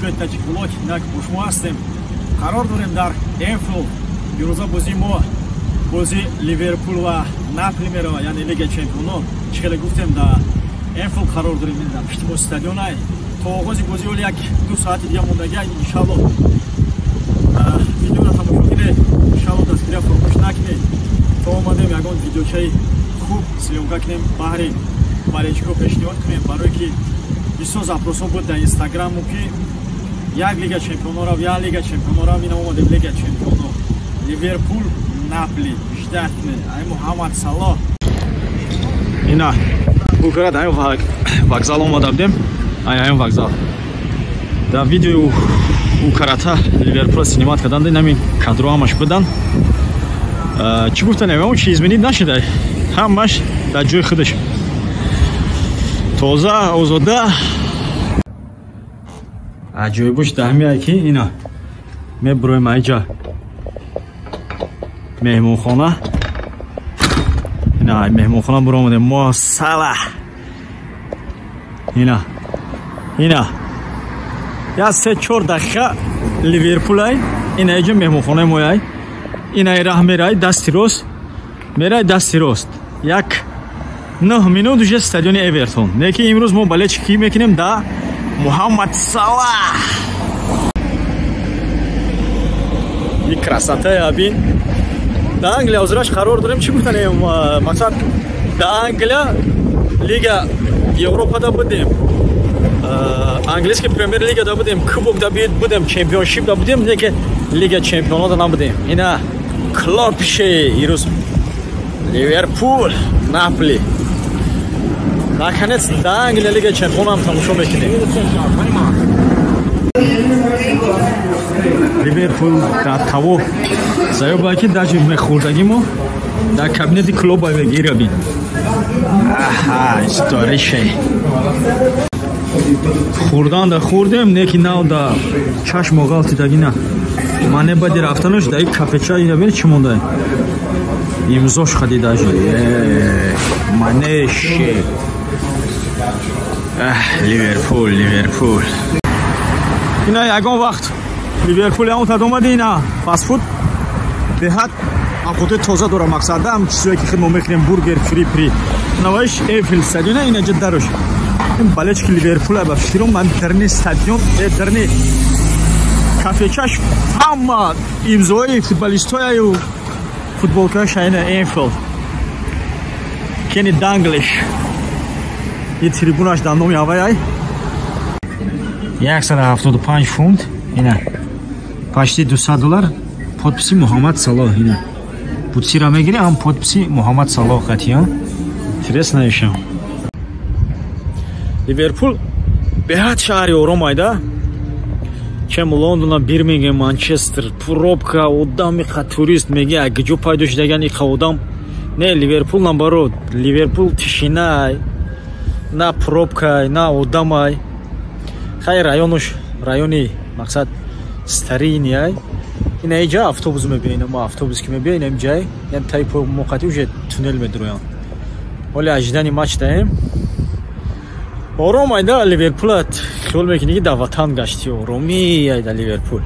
Подписчикои Таҷикблог, инак бо шумо ҳастем. Қарор дорем дар Энфилд. Дирӯза бозии мо бозии Ливерпул ва Напли мерава, яъне Лигаи Чемпионон. Чӣ хеле гуфтем, дар Энфилд қарор дорем, дар пишти мо стадион ай. То оғози бозӣ ҳоли 1-2 соати дига мондагӣ. Иншалло видеоро тамошо кунед, иншалло дастгирия фаромӯш накунед. То омадем ягон видеочаи хуб съёмка кунем, баҳри болельщикҳо пешниҳод кунем, барое ки бисёр запросҳо буд дар инстаграму ки як Лига Чемпионо рав, як Лига Чемпионо рав. Ина омадем Лига Чемпионо, Ливерпул Напли ждать кунед. Ай Муҳаммад Салоҳ ина букарад, ай вокзал омада будем, ай ай вокзал. Дар видеои укарата Ливерпул снимать карданд, инами кадро ҳамаш будан. Чӣ гуфтан, он чи изменить нашуда, ҳамаш дар ҷои худаш тоза озода. Аҷоибош даҳмияе ки ина мебуроем айҷа меҳмонхона, ина меҳмонхона буромадем мо Салаҳ. Ина ина я 3-4 дақиқа Ливерпулай, ина иҷо меҳмонхонаи мояй. Ина раҳ мерай дасти рост, мерай дасти рост, 1-9 минут уже стадиони Эвертон. Не ки имрӯз мо болельщики мекунем да Муҳаммад Салаҳ. И красотаи абин. Да Англия ҳозираш қарор дорем. Чӣ гуфтанем, мақсад да Англия Лига Европада будем, английский премьер лигада будем, кубок да будем, чемпионшип да будем, не ки Лига Чемпионода набудем. Ина Клопше ирӯз Ливерпул Напли. Наконец да Англия Лига Чемпионам тамошо мекунем. Ливерпул дар таво заёба ки даже мехӯрдагимо дар кабинети клуба мегирабин. Аҳа, историше. Хӯрданда хӯрдем, не ки нав да чашмо ғалтидагина. Мане баъди рафтанаш дар кафеча ина бин чӣ монда. Имзош хади даже. Манеше. Ливерпул, Ливерпул. Ина ягон вақт Ливерпул ягон тад омади, ина фастфуд беҳад авқоти тоза дора, мақсада ҳам чизое ки хидмо мекунем, бургер фри при. Навоиш Энфилд стадиона ина ҷа дарош. Ин болельщики Ливерпул ба фикром ман дарни стадион, дарни кафечаш ҳама имзои футболистҳояю футболкааш ина Энфилд. Кени Данглиш. И трибунаш дар номи ҳавай. 175 фунт, ина почти 200 доллар подписи Муҳаммад Салоҳ. Ина бутсира мегири, ҳам подписи Муҳаммад Салоҳ қатия. Интересно ещё. Ливерпул беҳад шаҳри ором айда. Чем Лондона, Бирмингем, Манчестер, пробка, одам иқа турист меги, агиҷо пайдо шудаган иқа одам. Не, Ливерпул наоборот, Ливерпул тишина, на пробка, на одамай. Хай районуш, райони мақсад старинный ай. Ина иҷа автобус мебинем, мо автобус ки мебинем инҷай, яъне таи моқати уже туннел медроян. Ҳоли ожидани матч даем. Ором айда Ливерпулат хиёл мекунӣ ки дар ватан гашти, оромӣ айда Ливерпул.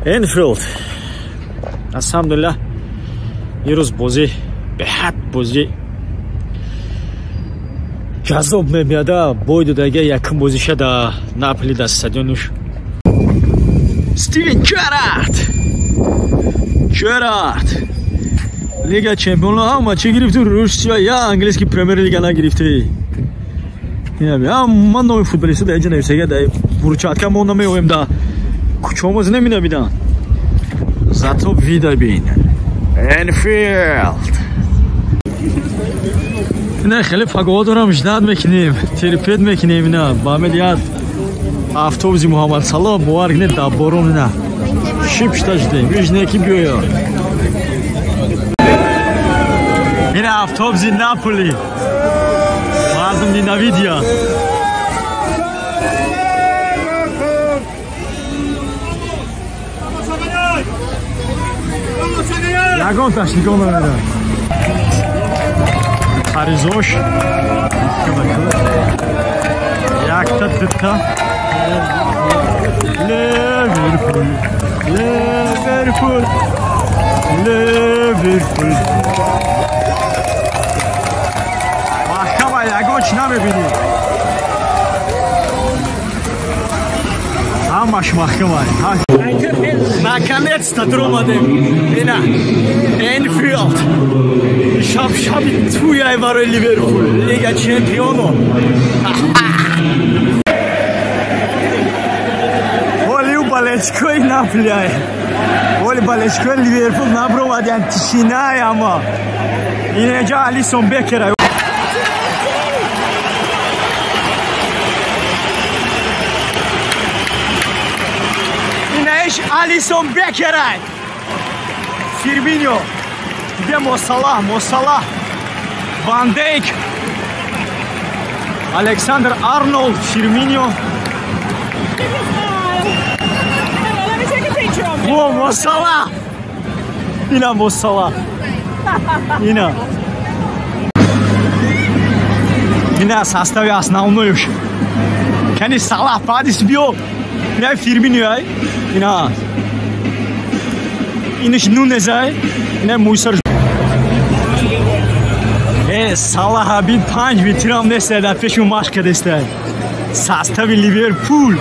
Энфилд. Алҳамдулиллаҳ ирӯз бозӣ беҳад бозӣ ҷаззоб мебиада. Бой додага якум бозиша да Напли дар стадионуш. Стивен Джерард. Джерард. Лига Чемпионов ҳама чӣ гирифту, Русия я английский премьер лига нагирифтӣ. Ман номи футболистҳо дар инҷа нависага, дар бурчатка мо намеоем, да кӯчаҳо намебинанд. Зато вида бин. Энфилд. Ина хеле пагоҳо дорам, ждать мекунем, терпеть мекунем. Ина ба амед автобуси Муҳаммад Салоҳ бовар кунед дар борон ина шип шуда шудем, иш не ки биёя. Ина автобуси Наполи. Мардум ненавидя. Ягонташ нигоҳ намедад. Харизош якта, дута. Ливерпул, Ливерпул, Ливерпул. Маҳкама ягон чӣ намебинӣ. Ҳамаш маҳкама. Наконец-то дуромадем. Ина Энфилд. Шаб шаби туяй барои Ливерпул. Лига Чемпионо. Оли у болельщикои Наполи. Оли болельщикои Ливерпул набромадян тишинай ама. Инҷа Алисон Бекер. Алисон Бекер, Фирмино, где Мо Салах, Мо Салах, Ван Дейк, Александр Арнольд, Фирмино. О, Мо Салах! Ина Мо Салах. Ина. Ина составе основной уж. Кани Салах падис биё. Ина Фирмино ай. Ина. Инаш Нунес ай. Ина Муйсар. Салах бин 5 метрам нест дар пешу машқ кардеста. Состави Ливерпул.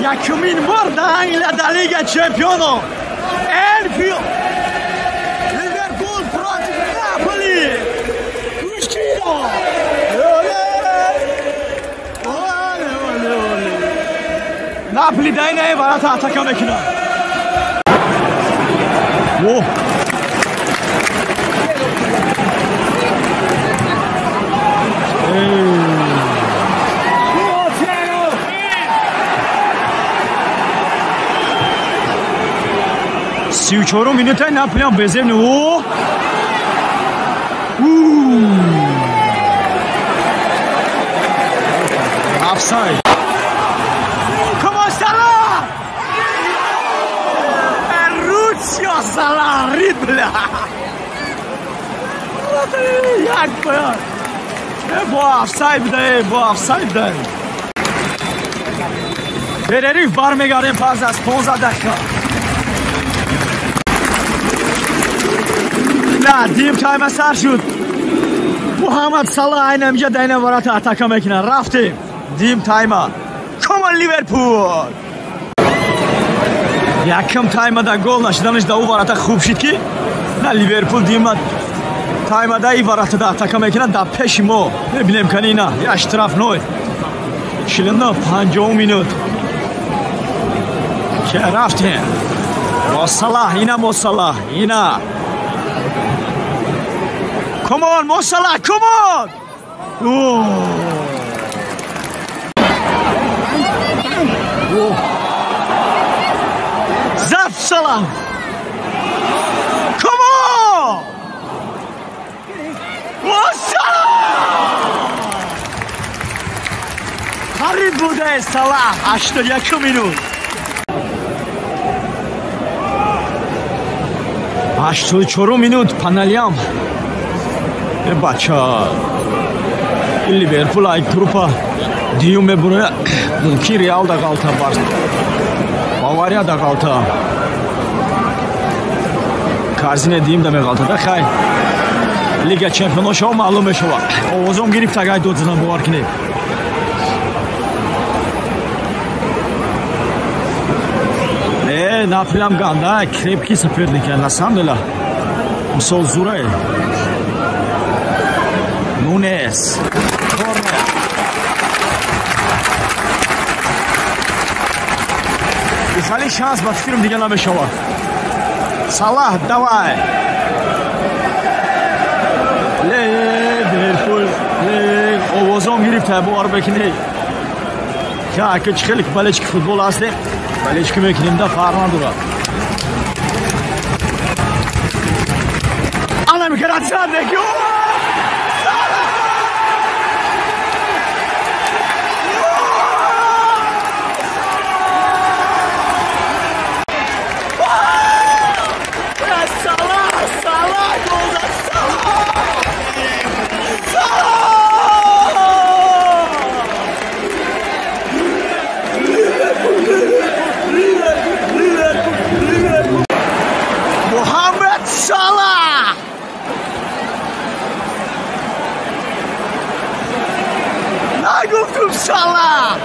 Якумин бор дар Англия дар Лига Чемпионов. Энфилд. Ливерпул против Наполи. Гӯшкиро. Оле, оле, оле. Наполи дар ин варата атака мекунад. Во. Сию чорум минута Наполиам безебни. О! Офсайд. Come on, Salah! Ferruccio Salah, рибля! Як бля! Бо офсайд да, бо офсайд да. Перерыв бармегардем пас аз 15 дақиқа. На, дим тайма сар шуд. Муҳаммад Салаҳ айна инҷа дар ин варата атака мекунад. Рафтем. Дим тайма. Come on, Ливерпул! Якум тайма да гол нашиданаш да ӯ варата хуб шид ки на Ливерпул дима тайма да и варата да атака мекунад дар пеши мо. Мебинем кани на, я штрафной. 49 минут. Ки рафтем. Мо Салаҳ, ина Мо Салаҳ, ина. Come on, Mo Salah, come on! Oh. Oh. Zaf Salah! Come on! Mo Salah! Харид буде Салах, 81 минут. 84 минут, паналиам. Бача, Ливерпул ай группа диюм мебура, мумкин Реал да қалта бар, Бавария да қалта, Карзине диюм да меғалта да хай. Лига Чемпионов шава маълум мешава. Овозом гирифт агай дод задан бовар кунед. Наполиам ганда, крепкий соперник, на самом деле. Мисол зурае. Нунес. Корнер. Хали шанс ба фикрам дига намешавад. Салаҳ, давай. Ливерпул, овозом гирифта, бовар бикунед. Ка чӣ хеле болельщики футбол ҳастем. Болельщики мекунем да фарқ надорад. Ана мекарад садеки. Salah! Нагуфтум Салаҳ!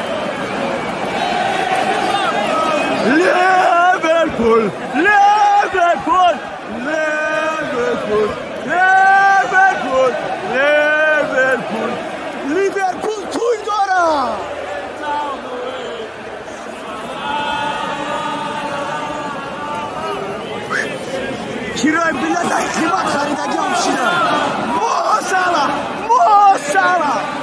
Ливерпул! Ливерпул! Ливерпул! Ливерпул! Ливерпул! Ливерпул туй дорад! Кирои билет дар қимат харидагиам шида. Мо Салаҳ! Мо Салаҳ!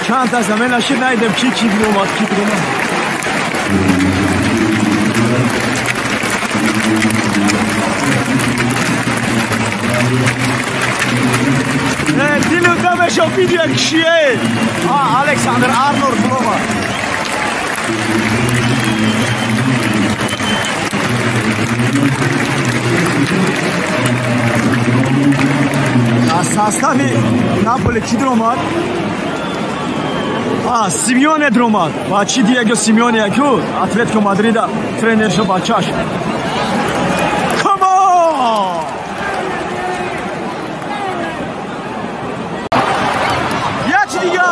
Чанд аз замин нашид надидем ки ки биромад, ки биромад. Дилу дамешо видео кишие. Александр Арнольд биромад. Аз состави Наполи ки биромад? Симеоне дромад. Бачи Диего Симеоне ку Атлетико Мадрида тренершо бачаш. Come on! Яки дига!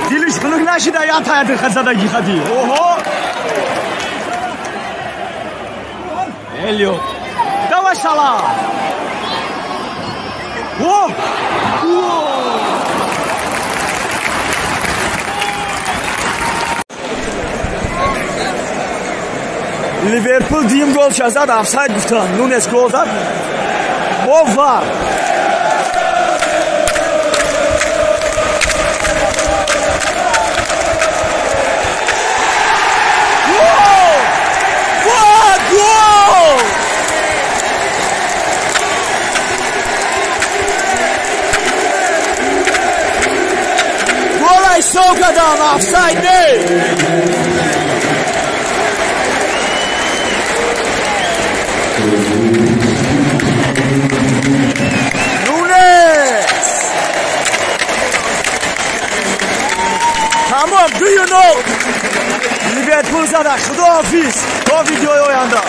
Дилиш хунук нашида я таяти хазадаги хади. Охо! Элиот. Давай Салах! О! Ливерпул дим гол зад, офсайд гуфтан. Нунес гол зад. Бо вар. Гол! Гол ҳисоб кардам, офсайд не. Нунес! Тамом, do you know? Ливерпул зада, худоҳофиз, то видеои оянда.